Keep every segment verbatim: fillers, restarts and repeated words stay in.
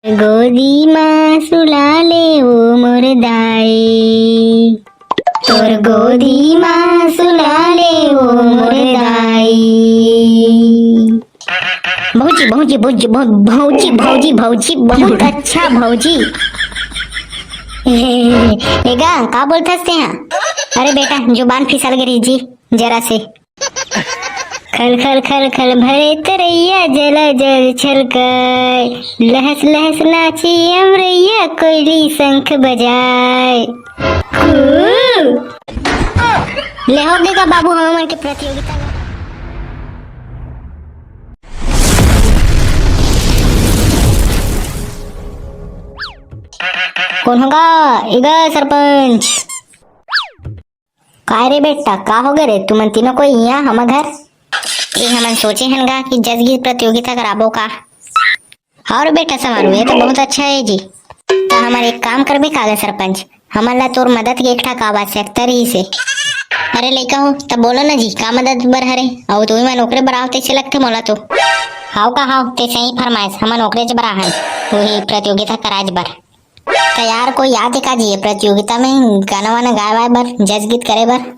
गोदी मा सुला ले ओ मोर दाई, तोर गोदी मा सुला ले ओ मोर दाई। भौजी, भौजी, भौजी, भौ-, भौजी, भौजी, भौजी, बहुत अच्छा भौजी। ए, ए गा, का बोलथस तेहा? अरे बेटा, जुबान फिसल गे रही जी, जरा से। खल खल खल खल भरे तरैया, जला जल छलकाय, लहस लहस नाची अमरैया, कोयली शंख बजाय। कू। ले हो गे गा बाबू, हमन के प्रतियोगिता। कोन हो गा? ए गा सरपंच। काय रे बेटा, का हो गे रे? तुमन तीनों कोई इहाँ हमर घर? ए, हमन सोचे हन गा कि जस गीत प्रतियोगिता कराबो का। और बेटा समारू, ये तो बहुत अच्छा है जी। त हमर एक काम करबे का गा सरपंच, हमन ला तोर मदद के एक ठा का आवश्यकता रहिस हे। अरे लइका हो, त बोलो ना जी, का मदद बर हरे? अउ तुही मन ओकरे बर आव तइसे लगथे मोला तो। हाव का हाव, ते सही फरमाइस, हमन ओकरेच बर आहन, वही प्रतियोगिता कराएच बर। त यार, कोई आथे का जी ये प्रतियोगिता में गाना वाना गाए वाए बर, जस गीत करे बर?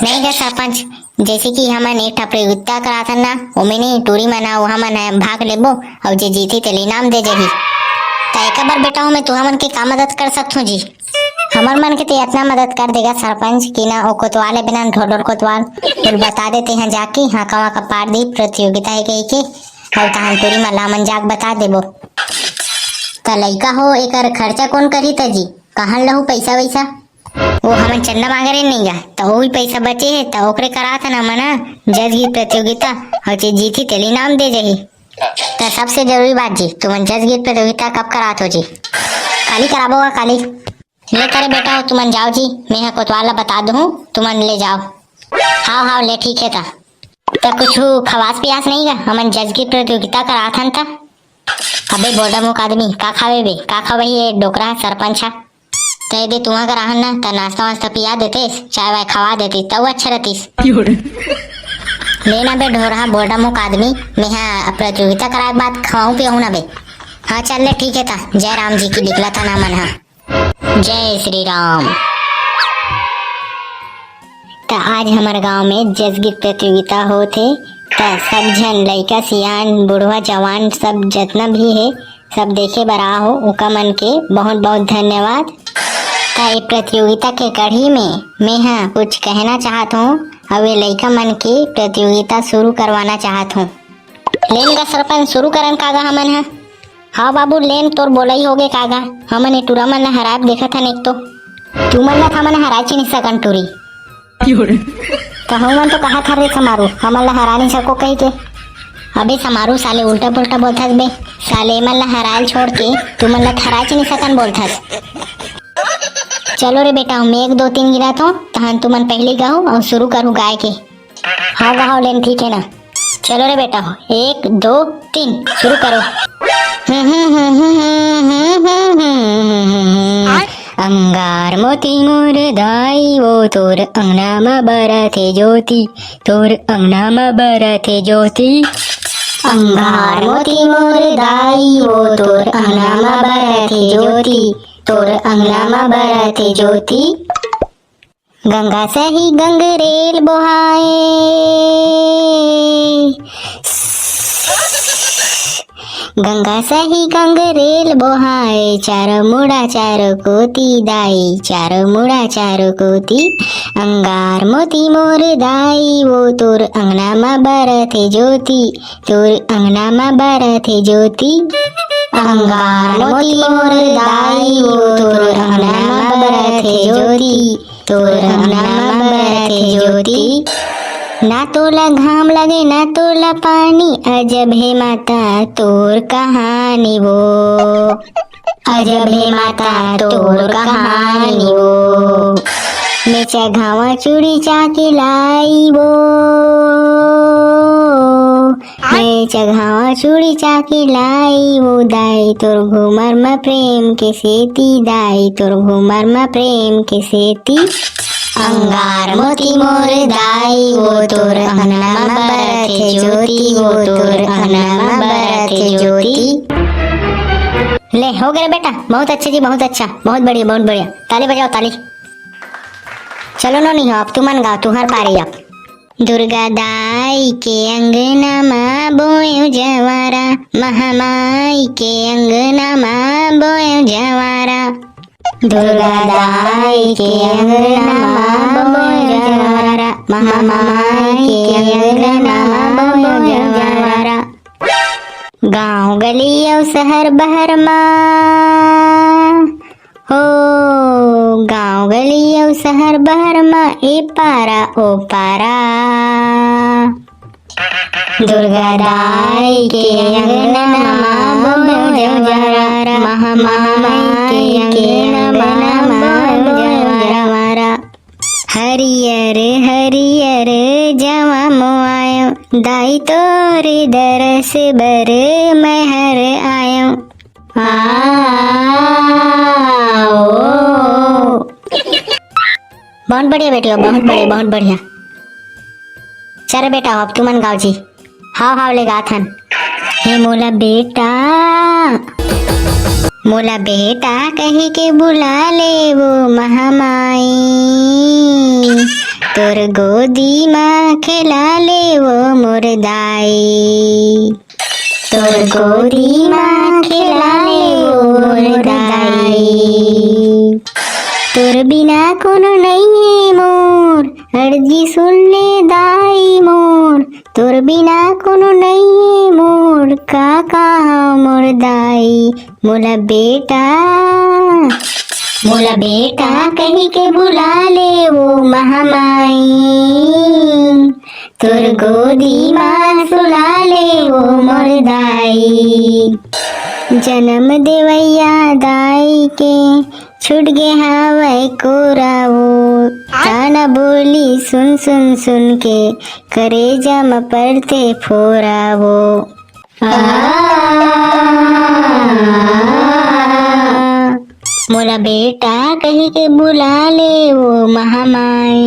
नहीं गा सरपंच, जैसे कि हमन एक ठा प्रतियोगिता कराथन ना, ओमे नहीं टूरी मन ह, ओहा मन ह भाग लेबो, अउ जे जीती तेला इनाम दे जाही। त एकर बर बेटा हो, मैं तुहा मन के का मदद कर सकथों जी? हमर मन के ते इतना मदद कर देगा सरपंच कि ना ओ कोतवाल है बिना ढोडोर कोतवाल, बोल बता देते हैं जाके, हाँ कवा का पार दी प्रतियोगिता है कही के, अउ तहन टूरी मन ला मन जाके बता देबो। त लइका हो, एकर खर्चा कोन करही त जी? कहाँ लहू पैसा वैसा? वो हमन चंदा मांगे रहे नहीं गा, त वही पैसा बचे हे, त ओकरे करात हन हमन ह जस गीत प्रतियोगिता, अउ जे जीती तेला इनाम दे जाही। त सबसे जरूरी बात जी, तुमन जस गीत प्रतियोगिता कब करात हो जी? काली कराबो गा, काली। ले करे बेटा हो, तुमन जाओ जी, मैं ह कोतवाल ला बता दूँ, तुमन ले जाओ। हाव हाव, ले ठीक है ता। त कुछ खवास पियास नहीं गा? हमन जस गीत प्रतियोगिता करात हन त। अबे बोडा मुख आदमी, का खावे बे? का खावे ये डोकरा सरपंच हा? त दे तुहा कराहन ना, त नाश्ता वास्ता पिया देते, चाय वाय खवा देते, तब अच्छा रहतीस। ले ना बे ढोरहा बोडा मुख आदमी, मैं हा प्रतियोगिता कराए के बाद खवाऊं पियाऊं ना बे। हाँ चल ले ठीक है ता, जय राम जी की निकला था ना मन हा। जय श्री राम। त आज हमर गांव में जस गीत प्रतियोगिता होत हे, त सब झन लइका सियान, बुढ़वा जवान, सब जतना भी हे, सब देखे बर आ हो, ओका मन के बहुत बहुत धन्यवाद। त ए प्रतियोगिता के कड़ी में मैं ह कुछ कहना चाहत हूँ, अउ ए लइका मन के प्रतियोगिता शुरू करवाना चाहत हूँ। लेन गा सरपंच, शुरू करन का गा हमन ह? हाँ बाबू, लेन तोर बोलई होगे का गा? हमन ए टूरा मन ला हराब देखत हन एक तो। तुमन ला त हमन हराए च नहीं सकन टूरी। कहूँ मन तो कहा था रे समारू, हमन ला हरा नहीं सको कही के। अबे समारू साले उल्टा पुल्टा बोलथस बे। साले एमन ला हरायल छोड़ के तुमन ला हराए च नहीं सकन बोलथस। चलो रे बेटा, मैं एक दो तीन गिनात हूँ, तहन तुमन पहली गाओ अउ शुरू करू गाए के। हाँ, गाओ लेन, ठीक है ना? चलो रे बेटा, एक, दो, तीन, शुरू करो। अंगार मोती मोर दाई वो तोर अंगना म बरत हे ज्योति, तोर अंगना म बरत हे ज्योति। अंगार मोती मोर दाई वो तोर अंगना म बरत हे ज्योति, तोर अंगना म बरत हे ज्योति। गंगा सही गंगरेल बोहाए, गंगा सही गंगरेल बोहाए, चारों मुड़ा चारों कोती दाई, चारों मुड़ा चारों कोती। अंगार मोती मोर दाई वो तोर अंगना म बरत हे ज्योति, तोर अंगना म बरत हे ज्योति। अंगार मोती मोर दाई वो तोर अंगना म बरत हे ज्योति, तोर अंगना म बरत हे ज्योति। ना तोला घाम लगे ना तोला पानी, अजब हे माता तोर कहानी वो, अजब हे माता तोर कहानी वो। मैं चघावा चूड़ी चाकी लाई वो, मैं चघावा चूड़ी चाकी लाई वो दाई, तोर घूमर म प्रेम के सेती दाई, तोर घूमर म प्रेम के सेती। अंगार मोती मोर दाई वो तोर अंगना म बरत हे ज्योति, वो तोर अंगना म बरत हे ज्योति। ले, हो गे बेटा, बहुत अच्छा जी, बहुत अच्छा, बहुत बढ़िया, बहुत बढ़िया। ताली बजाओ, ताली। चलो नोनी हो, अब तुमन गाओ, तुम्हार पारी अब। दुर्गा दाई के अंगना मा बोएव जवारा, महामाई के अंगना मा बोएव जवारा। दुर्गा दाई के अंगना मा बोएव जवारा, महामाई के अंगना मा बोएव जवारा। गांव गली अउ शहर बहर मा, हो, गांव गली अउ शहर बहर मा, ए पारा ओ पारा। दुर्गा दाई के अंगना मा बोएव जवारा, महामाई के अंगना मा बोएव जवारा। हरियर हरियर जवा मोआयो, दाई तोरे दरस बर मैं हर आयो। आओ। बहुत बढ़िया बेटी हो, बहुत बढ़िया, बहुत बढ़िया। चल बेटा हो, अब तुमन गाओ जी। हाव हाव ले गाथन। हे मोला बेटा, मोला बेटा कहि के बुला ले वो महामाई, तोर गोदी मा खेला ले वो मोर दाई, तोर गोदी मा खेला ले वो मोर दाई। तोर बिना कोनो नइये मोर, अर्जी सुन ले दाई मोर, तोर बिना कोनो नइये मोर, का कहा मोर दाई, मोला बेटा, मोला बेटा कहि के बुला ले वो महामाई, तोर गोदी मा सुला ले वो मोर दाई। जनम देवैया दाई के छूट गे हावय कोरा वो, ताना बोली सुन सुन सुन के, करेजा म परथे फोरा वो। आ, मोला बेटा कहि के बुला ले वो महामाई,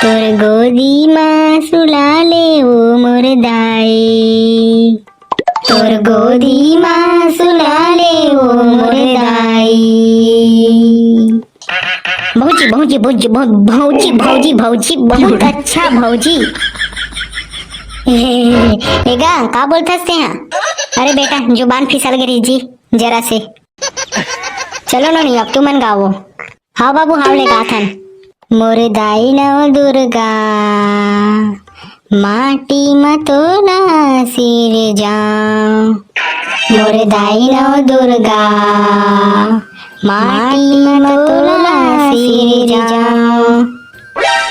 तोर गोदी मा सुला ले वो मोर दाई। तोर गोदी मा सुला ले वो मोर दाई। भौजी, भौजी, भौजी, भौ-, भौजी, भौजी, भौजी, बहुत अच्छा भौजी। ए, ए गा, का बोलथस तेहा? अरे बेटा, जुबान फिसल गे रही जी, जरा से। चलो नोनी, अब तुमन गाओ। हाव बाबू, हाव ले गाथन। मोर दाई नव दुर्गा, माटी म तोला सिरजाव। मोर दाई नव दुर्गा, माटी म तोला सिरजाव।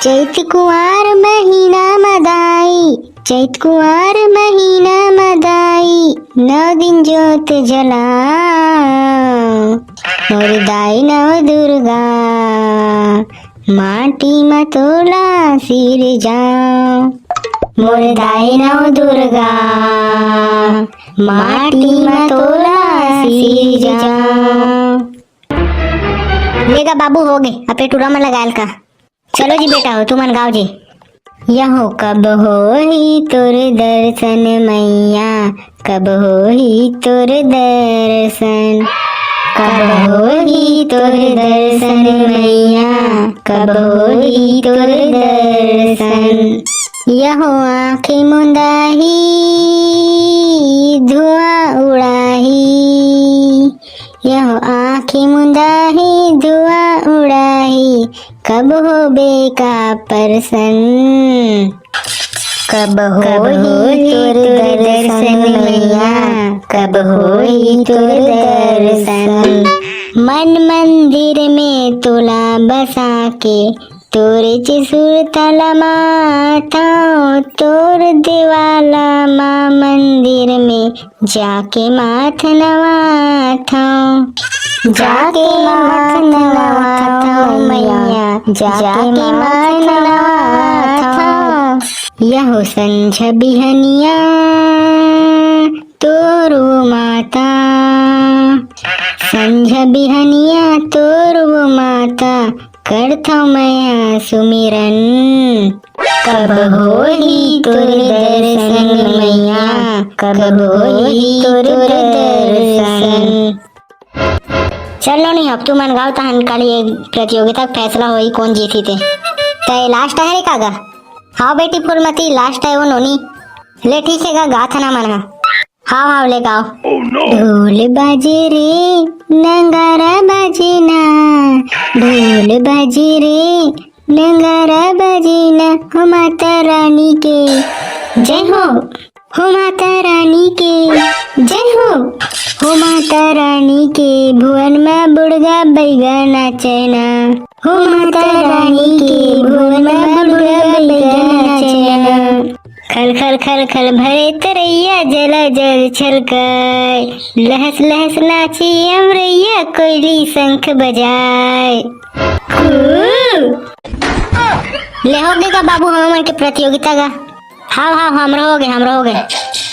चैत कुंवार महीना म दाई, चैत कुंवार महीना म दाई, नौ दिन जोत जलाओ। मोर दाई नव दुर्गा, माटी म तोला सिरजाओ। मोर दाई नव दुर्गा, माटी म तोला सिरजाओ। ले गा बाबू, हो गे, अपने टूरा म लगायल का। चलो जी बेटा हो, तुमन गाओ जी। यहो कब होही तोर दर्शन मैया, कब होही तोर दर्शन, कब होही तोर दर्शन मैया, कब होही तोर दर्शन। यहो आँखी मुंदाही, धुआं उड़ाही, यहो आँखी मुंदाही, धुआं उड़ाही, कब होबे का परसन? कब होही तोर दर्शन मैया, कब होही तोर दर्शन? मन मंदिर में तोला बसा के, तोर चिसुर तला माथव, तोर देवाला मा मंदिर में जाके माथ नवाथव, जाके माथ नवाथव मैया, जाके माथ नवाथव। यहो संझ बिहनिया तोर वो माता, संझ बिहनिया तोर वो माता, करथौं मैं सुमिरन। कब होही तोर दर्शन मैया, कब होही तोर दर्शन। चल नोनी, अब तुमन गाव, तहन काली ये प्रतियोगिता के फैसला होही कोन जीतही ते। ते लास्ट हे रे कागा? हाँ बेटी फूलमती, लास्ट हे वो नोनी। ले ठीक हे गा, गाथन हमन हा। हाव हाव, ले गाव। ढोल बाजे रे, नगारा बाजे ना, ढोल बाजे रे, नगारा बाजे ना, हो माता रानी के जय हो, हो माता रानी के जय हो, हो माता रानी के भुवन मा बुढ़गा बैगा नाचे ना, हो माता रानी के भुवन मा बुढ़गा बैगा नाचे ना। खल खल खल खल भरे तरैया, जला जल छलकाय, लहस लहस नाचे अमरैया, कोयली शंख बजाय। कू। ले हो गे का बाबू हमन के प्रतियोगिता का? हाव हाव, हमरो हो गे, हमरो हो गे।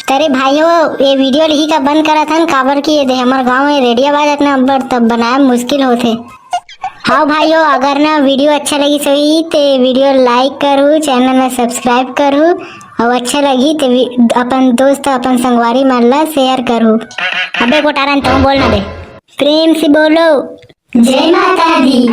तरे भाइयों, ये वीडियो लिही का बंद करत हन, काबर कि ये दे हमर गांव में रेडिया बाजत ना अब्बड़, तब बनाए मुश्किल होथे। हाव भाइयों, अगर ना वीडियो अच्छा लगिस होही ते वीडियो like करहू, चैनल ला subscribe करहू, अउ अच्छा लगही ते वी-, अपन दोस्त, अपन संगवारी मन ला share करहू। अबे कोटारन, तहूं बोल ना बे। प्रेम से बोलो। जय माता दी।